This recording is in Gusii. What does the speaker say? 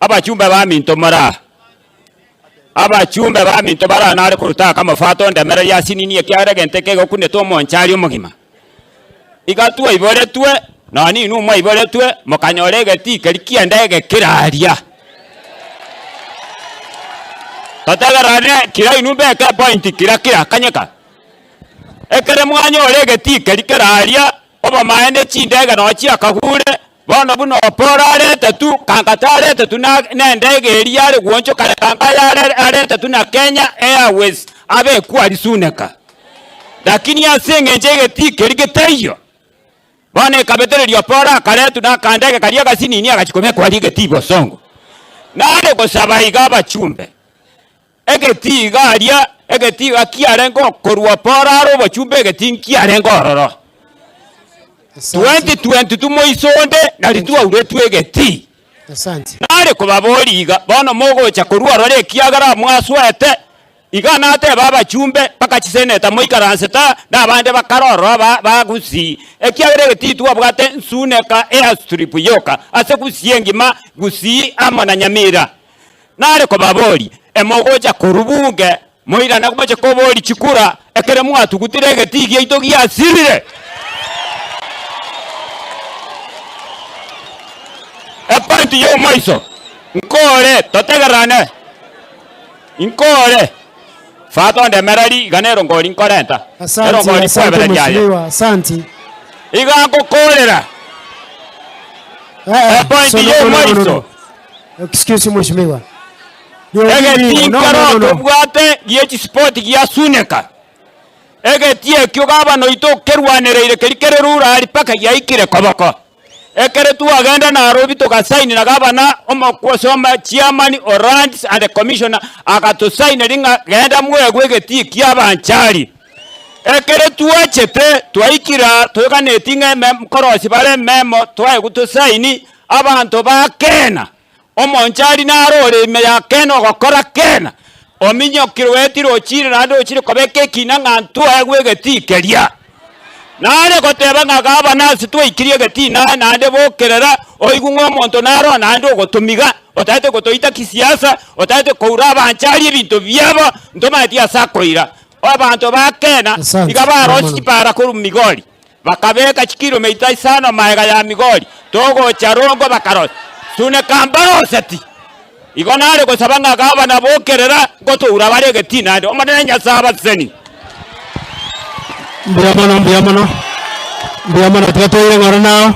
Abachumbe baminto more aa, abachumbe baminto bare aa nare korwa taka amafato ondemererie asinini ekiagera egento eke egokunete omonchari omogima. Iga twaiboretwe, nonya inwe mwaiboretwe, mokanyora egetii keria ki'endege kere aria. Totegererane kira inwe mbeke epointi kira kira, kanyeka. Ekere mwanyora egetii keria kere aria, obomaene chindege nonye chiakagure, bono buna Oporo aretetwe, kanga taretetwe na nendege eria yare gwochoka kanga yare aretetwe na Kenya Airways abekwe aria Suneka. Lakini ase engencho egetii keria getaiyo, bono ekabetereria Oporo akaretwa na akandege karia agasinini agachia kobekwa aria egetii bosongo. Nare gosaba iga abachumbe, Egetii iga aria, egetii iga kiarenge okorua Paul are obochumba egetii nkiarenge ororo. Asante. 2022 moiso onde nari twauretwe egetii. Asante. Nare kobaboria iga, bono mogocha korwa ororo ekiagera mwasoete, iga natebe abachumbe mpaka chiseneta moikaransete aa, na abande bakare ororo ba ba Gusii, ekiagera egetii twabwate nsuneka airstrip yoka ase Gusii engima, Gusii amo na Nyamira. Nare kobaboria, Emogocha korwa bunge, moirane moche koboria chikura, ekero mwatugutire egetii giaito giasirire? Epointi y'omoiso, nkore, totegererane, nkore, Father ondemereri, iga nerongori nkorenta, Asante, erongori asante nkwebereria aye. mheshimiwa, asante. Iga ngokorera, Eh, eh, Epointi so no, no, no, no, no, y'omoiso. no. Excuse mheshimiwa. Ndio Egetii no, no, nkero no, no. tobwate gie chisipoti gia Suneka. Egetii ekio gabana oito okerwanereire keria kere rurari mpaka giaikire koboko. Ekere twagenda Nairobi togasaini na gabana omokosoma chairman o lands and commissioner agatosaineri ng'a genda mwegwe egetii kia abanchari. Ekere twachete twaikire aa toganeti ng'a eme nkorosia bare ememo twaegwa tosaini, Abanto ba Kena, omonchari naro ore ime ya Kena ogokora Kena, ominyokire oetire ochire naende ochire kobeka ekina ng'a ntwaegwe egetii keria. Nare goteba ng'a gabana ase twaikirie egetii naye naende bokerera, oigwe ng'a omonto naro oo naende ogotomiga, otagete gotoita kisiasa, otagete koura abanchari ebinto biabo, ntomaeti ase akoira. Abanto ba Kena Asante, iga barosie Mono. chipara korwa Migori. Bakabeka chikilomita isano magega ya Migori, togocha rongo bakarosia. Suneka mbaroseti. Igo nare gosaba ng'a gavana bokerera ngotoura bare egetii naende. Omonene Nyasae abasesenie. Mbuya mono, mbuya mono, mbuya mono. Tiga toire ng'ora nao.